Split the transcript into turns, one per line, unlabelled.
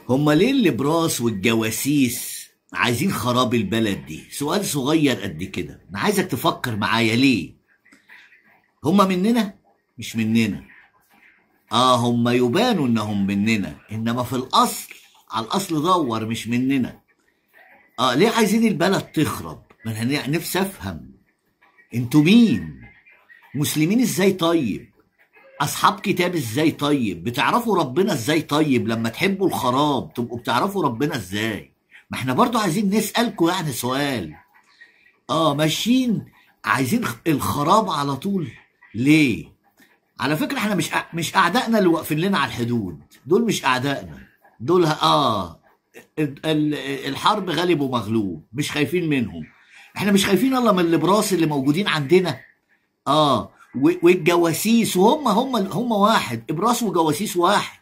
هما ليه الابراس والجواسيس عايزين خراب البلد دي؟ سؤال صغير قد كده، انا عايزك تفكر معايا ليه؟ هما مننا؟ مش مننا. هما يبانوا انهم مننا، انما في الاصل على الاصل دور مش مننا. ليه عايزين البلد تخرب؟ ما انا نفسي افهم انتوا مين؟ مسلمين ازاي طيب؟ اصحاب كتاب ازاي طيب؟ بتعرفوا ربنا ازاي طيب؟ لما تحبوا الخراب تبقوا بتعرفوا ربنا ازاي؟ ما احنا برضو عايزين نسألكوا يعني سؤال. ماشيين عايزين الخراب على طول ليه؟ على فكرة احنا مش اعدائنا اللي واقفين لنا على الحدود، دول مش اعدائنا، دول الحرب غالب ومغلوب، مش خايفين منهم. احنا مش خايفين الا من الابراس اللي موجودين عندنا. والجواسيس، وهم هم هم واحد، ابراس وجواسيس واحد.